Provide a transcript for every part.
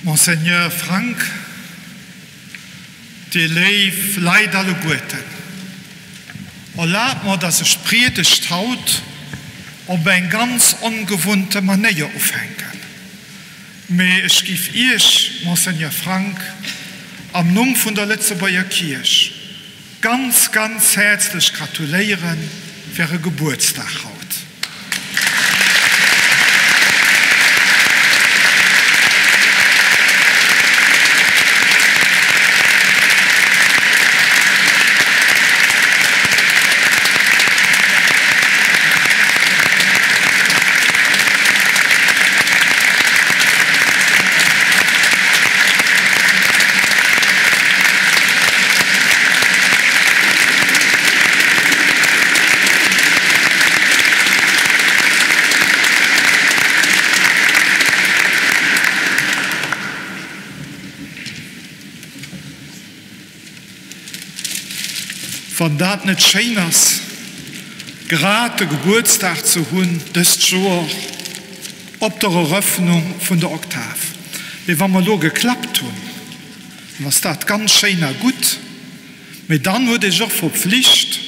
Monseigneur Frank, Dir léif Leit alleguerten, erlaabt mer, dass ech d'Priedegt haut op eng ganz ongewunnte Manéier ufänken. Mee ech giff Iech, Monseigneur Frank, am Numm vun der Lëtzebuerger Kierch ganz, ganz häerzlech gratuléiere fir Äre Gebuertsdag haut. Wann dat net schéin ass, grad de Gebuertsdag ze hunn dëst Joer op der Erëffnung vun der Oktav. Mee wa mer elo geklappt hunn, dann ass dat ganz schéin a gutt, mee dann huet ee sech och verpflicht,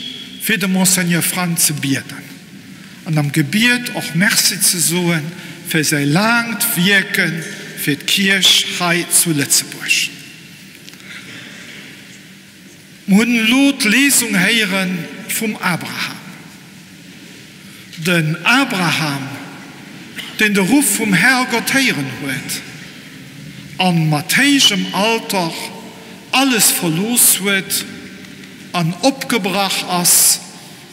fir de Monseigneur Frank ze bieden an am Gebiet och Merci ze soe fir säi laangt Wierke fir d'Kierch hei zu Lëtzebuerg. Mer hunn elo d'Lesung héiere vum Abraham. Den Abraham, deen de Ruff vum Herrgott héieren huet an mat héijem Alter alles verlooss huet an opgebrach ass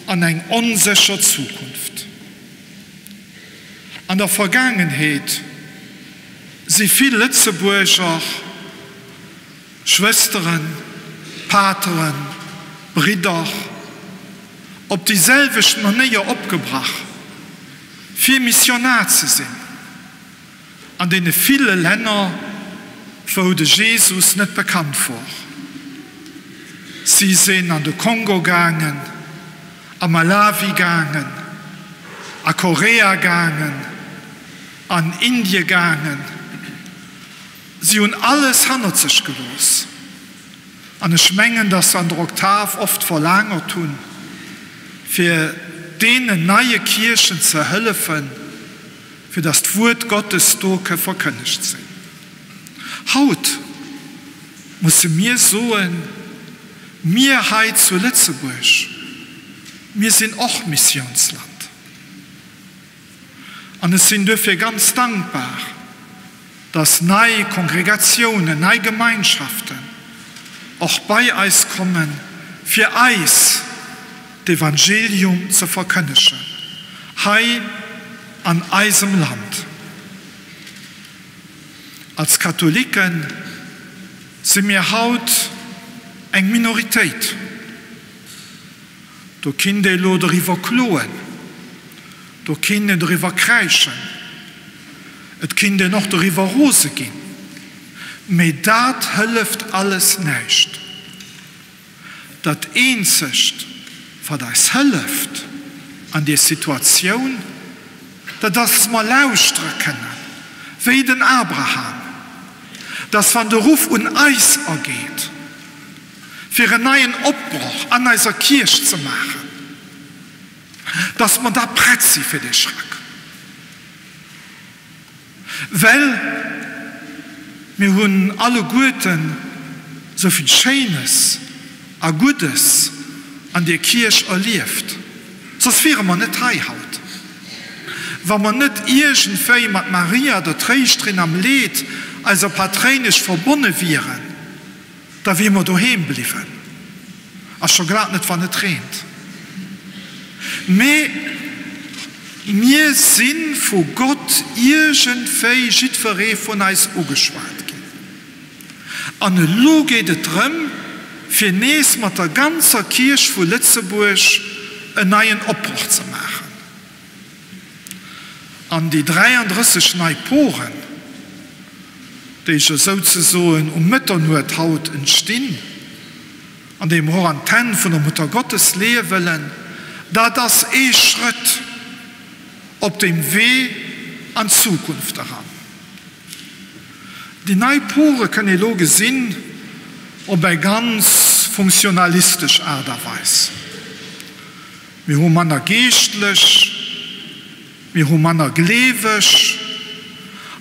an eng onsécher Zukunft. An der Vergaangenheet si vill Lëtzebuerger, Schwësteren, Pateren, Bridder, op déi selwecht Manéier opgebrach, fir Missionar ze sinn an deene ville Länner, wou de Jesus net bekannt wor. Si sinn an de Kongo gaangen, a Malawi gaangen, a Korea gaangen, an Indie gaangen. Si hunn alles hannert sech gelooss. An ech mengen, dass se an der Oktav oft verlaangert hunn, fir deenen neie Kierchen ze hëllefen, fir dass d'Wuert Gottes do ke verkënnegt sinn. Haut musse mir soen, Mir hei zu Lëtzebuerg, mir sinn och Missiounsland. An ech sinn duerfir ganz dankbar, dass nei Kongregatiounen, nei Gemeinschaften och bei eis kommen, fir eis d'Evangelium ze verkënnegen, hei an eisem Land. Als Katholiken si mir haut eng Minoritéit. Do kinnt ee elo doriwwer kloen, do kinnt een doriwwer kräischen, et kinnt een och doriwwer rose ginn, mee dat hëlleft alles näischt. Dat eenzegt, wat eis hëlleft an deer Situatioun, dat ass, dass mer lauschtere kënnen, wéi den Abraham, dass wann de Ruff un eis ergeet, fir en neien Opbroch an eiser Kierch ze maachen, dass mer da prett si fir dee Schrack, well mir hunn alleguerten esou vill Schéines a Guddes an deer Kierch erlieft, soss wiere mer net hei haut, wa mer net iergendwéi mat Maria, der Tréischterin am Leed, eiser Patréinesch, verbonne wieren. Da wier mer doheem bliwwen. A scho grad net wann et reent. Mee mir si vu Gott iergendwéi jiddweree vun eis ugeschwat ginn. An elo geet et drëm, fir nees mat der ganzer Kierch vu Lëtzebuerg en neien Opbroch ze maachen. An déi 33 nei Poren, déi jo souzesoen um Mëtternuet haut entstinn, an déi mer och an d'Hänn vun der Muttergottes leeë wëllen, dat ass ee Schrëtt op deem Wee an d'Zukunft eran. Déi nei Pore kënn ee lo gesinn op eng ganz funktionalistesch Aart a Weis. Mir hu manner Geeschtlech, mir hu manner Gleeweg,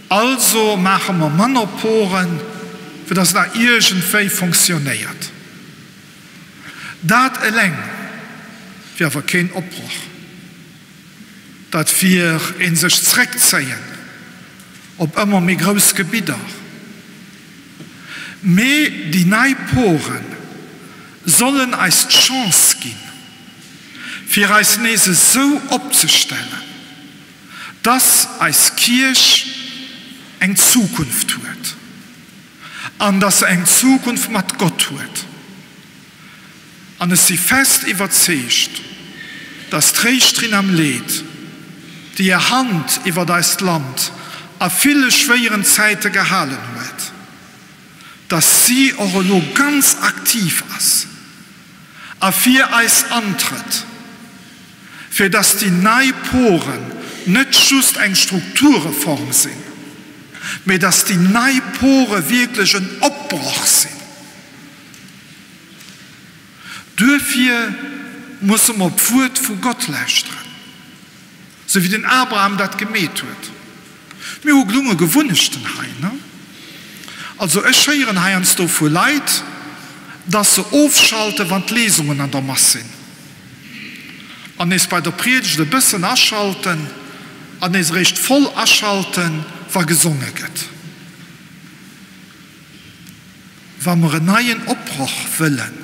also maache mer manner Poren, fir dass et nach iergendwéi fonctionnéiert. Dat eleng wier awer keen Opbroch. Dat wier een sech zréckzéien op ëmmer méi grouss Gebidder. Mee déi nei Poren sollen eis d'Chance ginn, fir eis nees esou opzestellen, dass eis Kierch eng Zukunft huet an dass se eng Zukunft mat Gott huet. An ech si fest iwwerzeegt, dass d'Tréischterin am Leed, déi hir Hand iwwert eist Land a ville schwéieren Zäite gehalen huet, dass si och elo ganz aktiv ass a fir eis antrëtt, fir dass déi nei Poren net just eng Strukturreform sinn, mee dass déi nei Pore wierklech en Opbroch sinn. Duerfir musse mer op d'Wuert vu Gott lauschteren, sou wéi den Abraham dat gemeet huet. Mir hu glunge Gewunnechten hei, ne? Also ech héieren heiansdo vu Leit, dass se ofschalten, wann d'Lesungen an der Mass sinn, an nees bei der Priedegt e bëssen aschalten an nees eréischt voll aschalten, wa gesonge gëtt. Wa mer en neien Opbroch wëllen,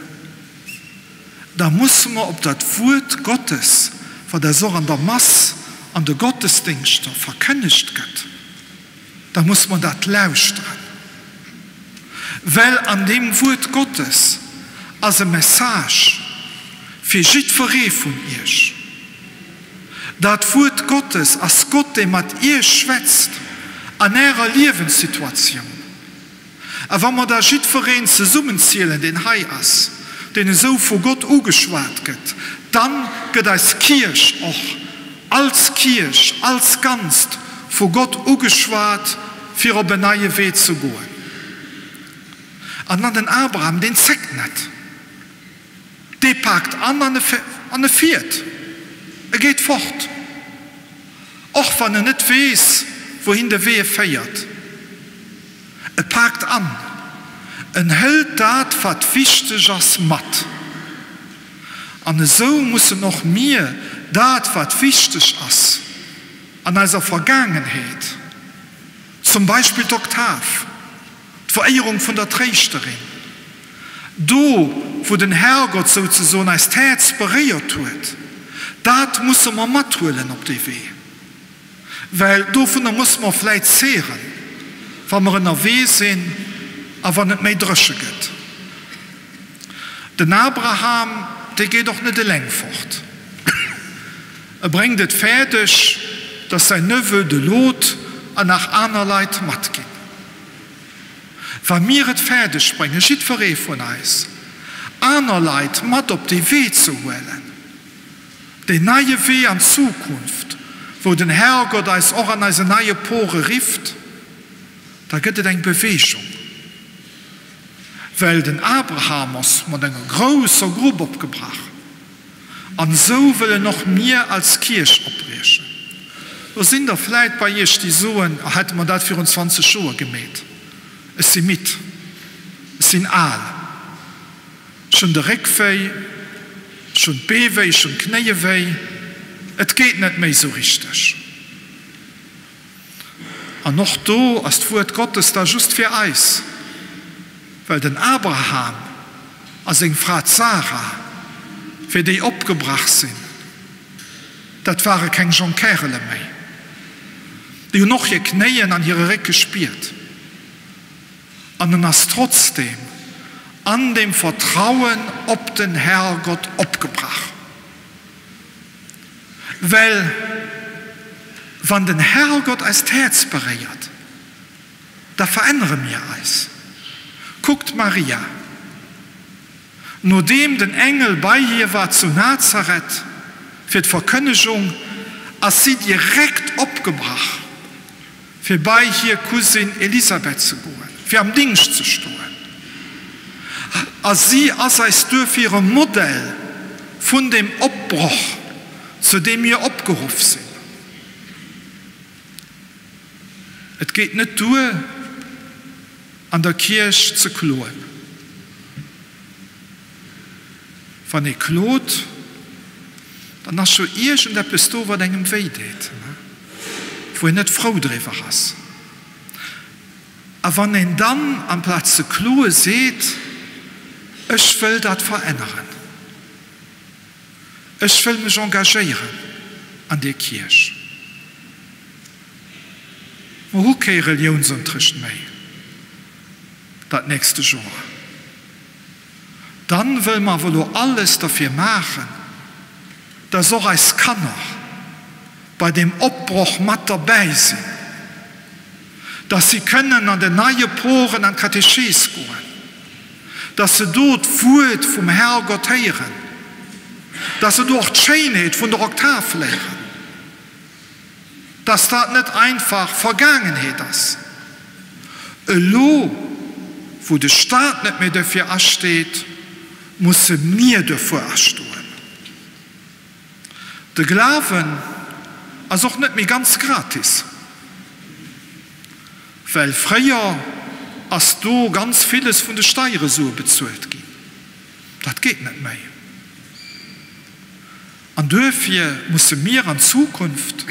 da musse mer op dat Wuert Gottes, wat eis och an der Mass, an de Gottesdéngschter verkënnegt gëtt, da musse mer dat lauschteren. Well an deem Wuert Gottes ass e Message fir jiddweree vun iech. Dat Wuert Gottes ass Gott, dee mat iech schwätzt an ärer Liewenssituatioun. A wa mer da jiddwereen zesummenzielen, deen hei ass, deen esou vu Gott ugeschwat gëtt, dann gëtt eis Kierch och als Kierch, als Ganzt vu Gott ugeschwat, fir op en neie Wee ze goen. An dann den Abraham, deen zéckt net. Dee paakt an an e fiert. E geet fort, och wann en net weess, wouhin de Wee e féiert. E paakt an, en hëlt dat, wat wichteg ass, mat. An esou mussen och mir dat, wat wichteg ass an eiser Vergaangenheet, zum Beispill d'Oktav, D'Veréierung vun der Tréischterin, do wou den Herrgott souzesoen eist Häerz beréiert huet, dat musse mer mathuelen op dee Wee, well dovunner musse mer vläit zehren, wa mer ënnerwee sinn a wann et méi dréche gëtt. Den Abraham, dee geet och net eleng fort. E bréngt et fäerdeg, datt säin Neveu, de Lot, an nach aner Leit matginn. Wa mir et fäerdeg bréngen, jiddweree vun eis, aner Leit mat op dee Wee ze huelen, deen neie Wee an d'Zukunft, wou den Herrgott eis och an eisen neie Pore rifft, da gëtt et eng Beweegung. Well den Abraham ass mat enger grousser Grupp opgebrach. An esou wëllen och mir als Kierch opbriechen. Do sinn der vläit bei iech, déi soen, Oh, hätte mer dat virun 20 Joer gemeet. Ech si midd. Ech sinn al. Ech hunn de Réck wéi, ech hunn d'Bee wéi, ech hunn d'Knéie wéi. Et geet net méi esou richteg. An och do ass d'Wuert Gottes da just fir eis, well den Abraham a seng Fra d'Sara, fir déi opgebrach sinn, dat ware keng jonk Kärele méi. Déi hunn och hir Knéien an hire Réck gespiert. An en ass trotzdeem an dem Vertrauen op den Herrgott opgebrach. Well wann den Herrgott eist Häerz beréiert, da verännere mir eis. Kuckt d'Maria, nodeem den Engel bei hir war zu Nazareth fir d'Verkënnegung, ass si direkt opgebrach, fir bei hir Cousine Elisabeth ze goen. fir am Dingscht ze stoen. A si ass eis duerfir e Modell vun deem Opbroch, zu deem mir opgeruff sinn. Et geet net duer, an der Kierch ze kloen. Wann ee klot, dann ass jo iergendeppes do, wat engem wéi deet, wou een net frou driwwer ass. A wann een dann, amplaz ze kloe seet, Ech wëll dat veränneren, ech wëll mech engagéieren an deer Kierch, mer hu kee Reliounsunterrecht méi dat nächste Joer, dann wëlle mer awer elo alles derfir maachen, dass och eis Kanner bei deem Opbroch mat derbäi sinn, dass si kënnen an den neie Poren an d'Katechees goen, dass se do d'Wuert vum Herrgott héieren, dass se do och d'Schéinheet vun der Oktav léieren, dass dat net einfach Vergaangenheet ass. Elo wou de Staat net méi derfir asteet, musse mir derfur astoen. De Glawen ass och net méi ganz gratis, well fréier ass do ganz villes vun de Steieresue bezuelt ginn. Dat geet net méi. An duerfir musse mir an Zukunft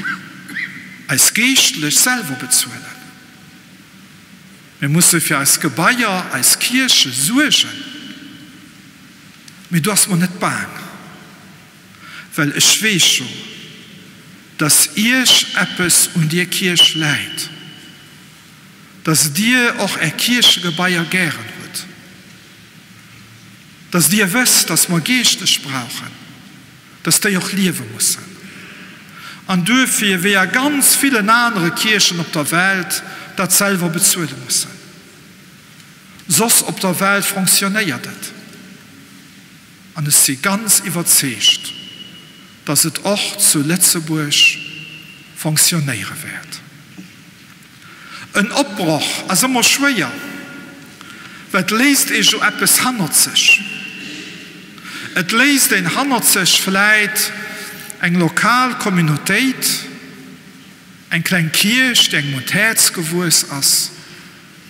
eis Geeschtlech selwer bezuelen. Mir musse fir eis Gebaier, eis Kierche suergen. Mee do ass mer net baang, well ech weess jo, dass Iech eppes un dier Kierch läit, dass Dir och Är Kierchegebaier gären hutt, dass Dir wësst, dass mer Geeschtlech brauchen, dass déi och liewe mussen. An duerfir, wéi a ganz villen anere Kierchen op der Welt, dat selwer bezuele mussen. Soss op der Welt fonctionnéiert et. An ech si ganz iwwerzeegt, dass et och zu Lëtzebuerg fonctionnéiere wäert. En Opbroch ass ëmmer schwéier, well et léisst ee jo eppes hannert sech. Et léisst een hannert sech vläit eng lokal Communautéit, eng kleng Kierch, déi engem un d'Häerz gewuess ass,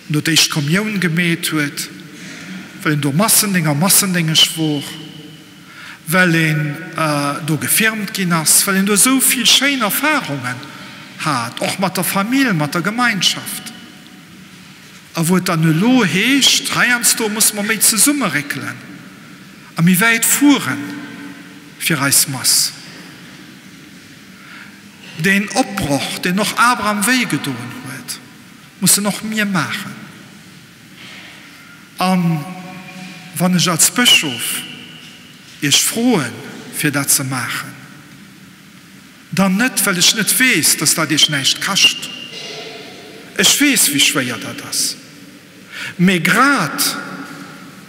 no d'éischt Kommioun gemeet huet, well een do Massendénger, Massendéngesch wor, well een do gefirmt ginn ass, well een do esou vill schéin Erfahrungen hat, och mat der Famill, mat der Gemeinschaft. A wou et dann elo heescht, heiansdo musse mer méi zesummeréckelen a méi wäit fuere fir eis Mass. Deen Opbroch, deen och Abraham wéigedoen huet, mussen och mir maachen. A wann ech als Bëschof Iech froen, fir dat ze maachen, dann net, well ech net weess, dass dat Iech näischt kascht. Ech weess, wéi schwéier dat ass. Mee grad,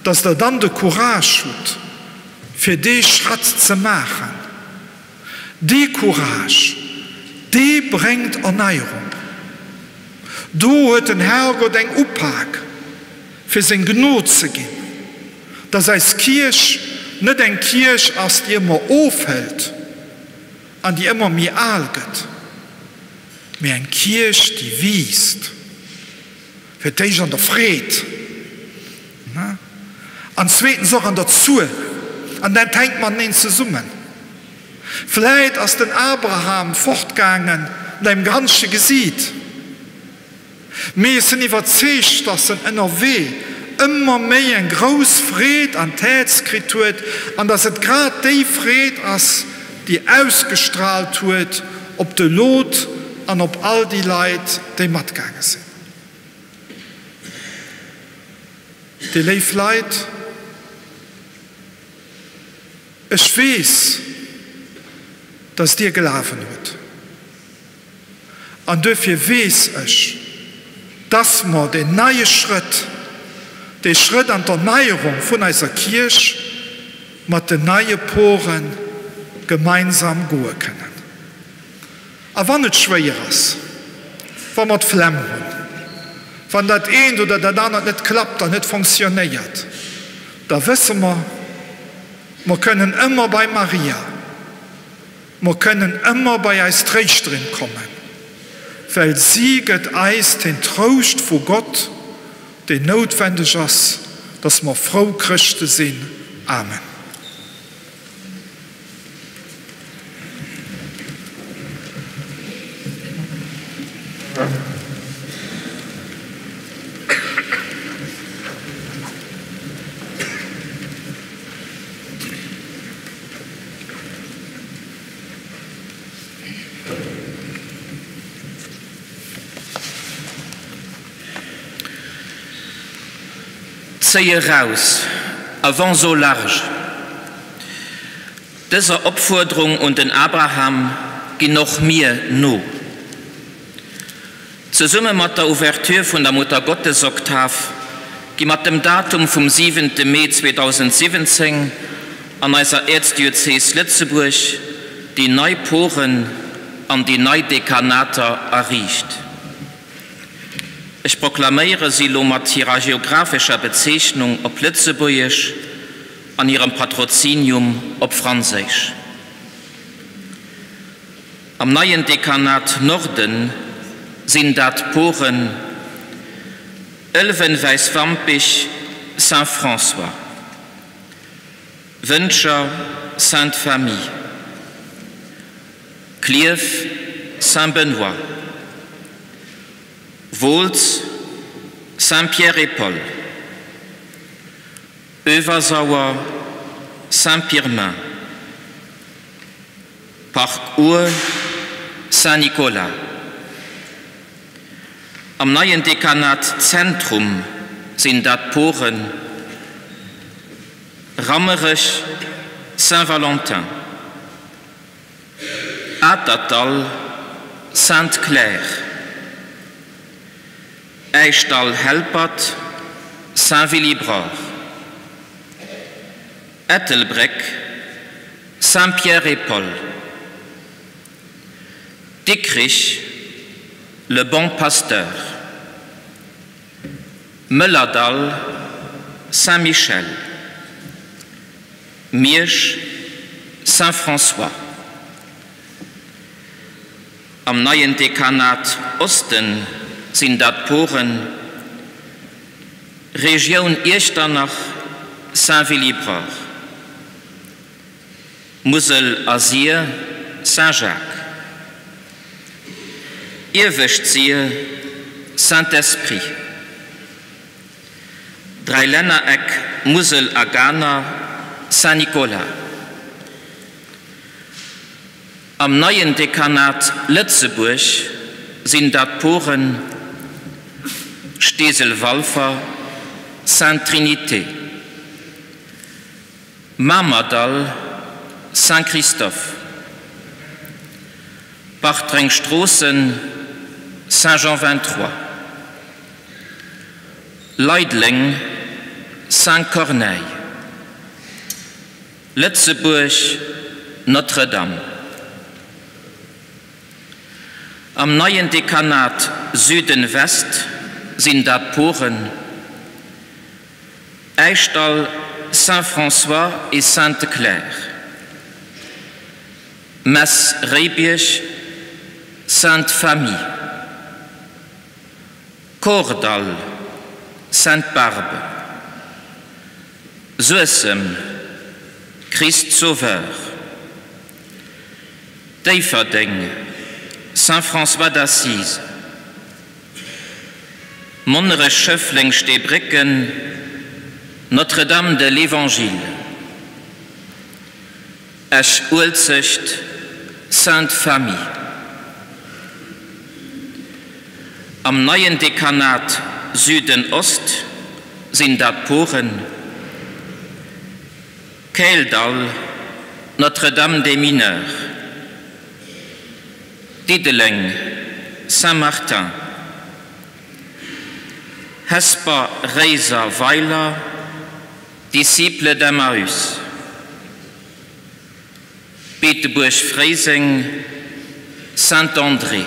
dass Der dann de Courage hutt, fir dee Schratt ze maachen, Dee Courage, dee bréngt Erneierung. Do huet den Herrgott eng Upak, fir seng Gnod ze ginn, dass eis Kierch net eng Kierch ass, déi ëmmer ofhëlt an déi ëmmer méi al gëtt, mee eng Kierch, déi wiisst. Fir d'éischt an der Freed an zweetens och an der Zuel. An dat hänkt mateneen zesummen. Vläit ass den Abraham fortgaangen mat engem granzege Gesiit, mee ech sinn iwwerzeegt, dass en ënnerwee ëmmer méi eng grouss Freed an d'Häerz kritt huet an dass et grad déi Freed ass, déi ausgestraalt huet op de Lot an op all déi Leit, déi matgaange sinn. Dir léif Leit, ech weess, dass Dir Glawen hutt. An duerfir weess ech, dass mer deen neie Schrëtt, dee Schrëtt an d'Erneierung vun eiser Kierch mat den neie Pore gemeinsam goe kënnen. A wann et schwéier ass, wa mer d'Flemm hunn, Wann dat eent oder dat anert net klappt an net fonctionnéiert, da wësse mer, mer kënnen ëmmer bei Maria, mer kënnen ëmmer bei eis Tréischterin kommen, well si gëtt eis den Trouscht vu Gott, deen noutwendeg ass, dass mer frou Chrëschte sinn. Amen. Zéi eraus, avance au large! Dëser Opfuerderung un den Abraham ginn och mir no. Zesumme mat der Ouverture vun der Muttergottesoktav gi mat dem Datum vum siwente Mee 2017 an eiser Äerzdiözees Lëtzebuerg déi nei Poren an déi nei Dekanater erriicht. Ech proklaméiere si lo mat hirer geographescher Bezeechnung op Lëtzebuergesch an hirem Patrozinium op Franséisch. Am neien Dekanat Norden sinn dat d'Poren Ëlwen, Wäiswampich, Saint-François, Wëntger, Sainte-Famille, Klierf, Saint-Benoît, Wooltz, Saints-Pierre-et-Paul, Öewersauer, Saint-Pirmin, Parc Our, Saint-Nicolas. Am neien Dekanat Zentrum sinn dat d'Poren Rammerech, Saint-Valentin, Atertdall, Sainte-Claire, Äischdall-Helpert, Saint-Willibrord, Ettelbréck, Saints-Pierre-et-Paul, Dikrich, Le Bon Pasteur, Mëllerdall, Saint-Michel, Miersch, Saint-François. Am neien Dekanat Osten sinn dat d'Poren Regioun Iechternach, Saint-Willibrord, Musel a Sir, Saint-Jacques, Iewescht Sir, Saint-Esprit, Dräilännereck Musel a Ganer, Saint-Nicolas. Am neien Dekanat Lëtzebuerg sinn dat d'Poren Steesel-Walfer, Sainte-Trinité, Mamerdall, Saint-Christophe, Bartreng-Stroossen, Saint-Jean 23, Leideleng, Saint-Corneille. Lëtzebuerg, Notre-Dame. Am neien Dekanat Süden-West sinn dat d'Poren Äischdall, Saint-François et Sainte-Claire, Mess-Réibierg, Sainte-Famille, Kordall, Sainte-Barbe, Suessem, Christ Sauveur, Déifferdeng, Saint-François d'Assise, Monnerech, Schëffleng, Steebrécken, Notre-Dame de l'Évangile, Esch-Uelzecht, Sainte-Famille. Am neien Dekanat Süden-Ost sinn dat d'Poren Käldall, Notre-Dame des Mineurs, Diddeleng, Saint-Martin, Hesper, Réiser, Weiler, Disciples d'Emmaüs, Beetebuerg-Fréiseng, Saint-André.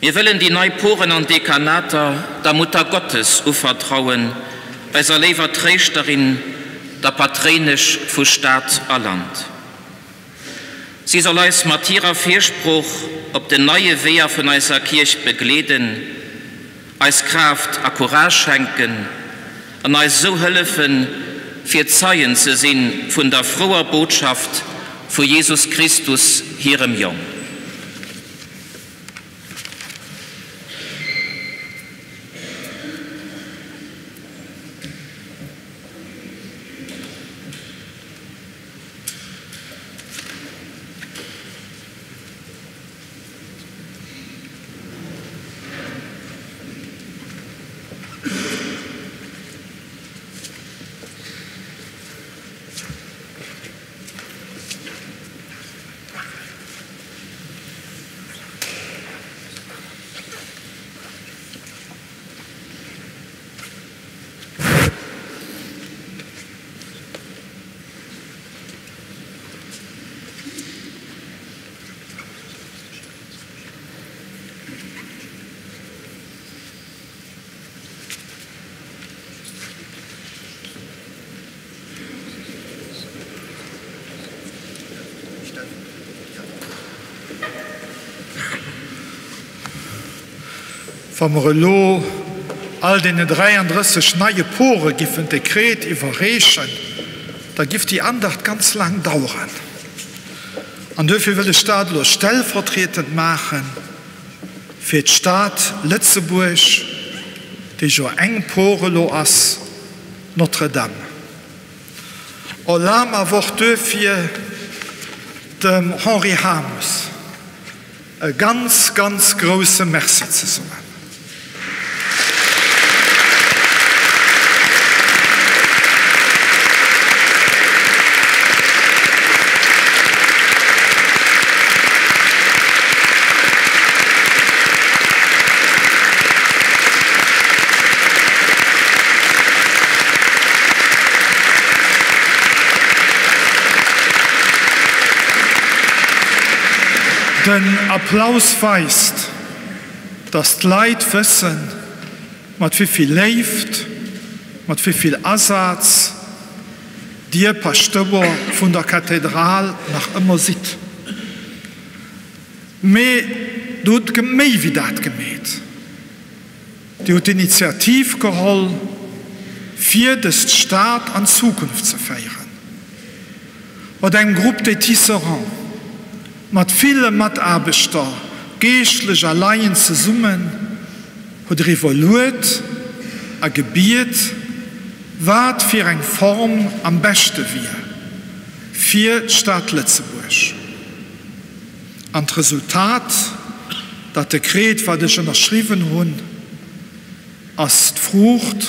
Mir wëllen déi nei Poren an Dekanater der Muttergottes uvertrauen, eiser léiwer Tréischterin, der Patréinesch vu Stad a Land. Si soll eis mat hirer Firsprooch op den neie Weeër vun eiser Kierch begleeden, eis Kraaft a Courage schenken an eis esou hëllefen, fir Zeien ze sinn vun der frouer Botschaft vu Jesus Christus, hirem Jong. Wa mer elo all deene 33 neie Pore giffen d'Dekret iwwerreechen, da giff déi Andacht ganz laang daueren. An duerfir wëll ech dat elo stellvertrietend maache fir d'Stad Lëtzebuerg, déi jo eng Por elo ass, Notre-Dame. Erlaabt mer awer och duerfir dem Henri Hamus, e ganz, ganz grouse Merci ze soen. Den Applaus weist, dass d'Leit wëssen, mat wéi vill Léift, mat wéi vill Asaz Dir Paschtouer vun der Kathedral nach ëmmer sidd. Mee Der hutt méi wéi dat gemeet. Dir hutt d'Initiativ geholl, fir dëst Stad an d'Zukunft ze féieren. Mat engem Groupe des Tisserands, mat ville Mataarbechter, Geeschtlech a Laien zesummen, hutt Der iwwerluet a gebiet, wat fir eng Form am beschte wier fir d'Stad Lëtzebuerg. An d'Resultat, dat Dekret, wat ech ënnerschriwwen hunn, ass d'Fruucht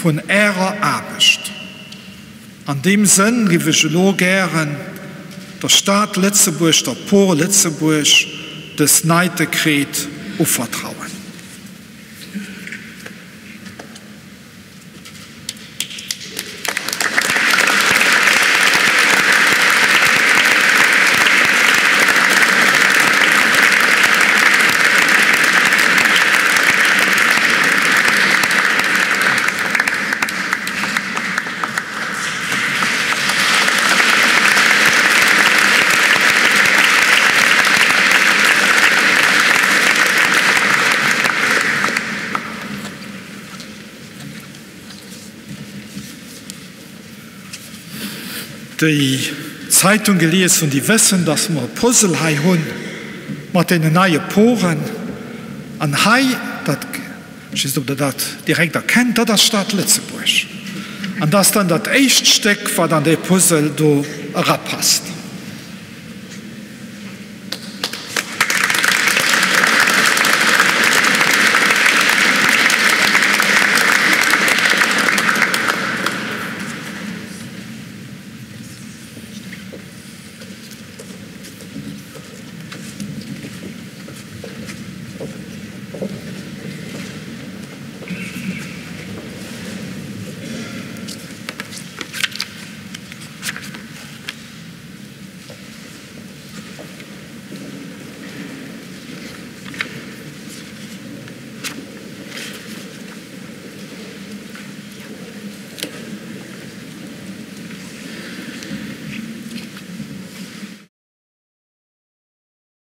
vun Ärer Aarbecht. An deem Sënn giff ech elo gären der Stad Lëtzebuerg, der Por Lëtzebuerg, dëst neit Dekret uvertrauen. Déi d'Zeitung gelies hunn, déi wëssen, dass mer e Puzzle hei hu mat deenen neie Poren. An hei, dat, ech weess net, ob Der dat direkt erkennt, dat ass d'Stad Lëtzebuerg. An dat ass dann dat éischt Stéck, wat an dee Puzzle do erapasst.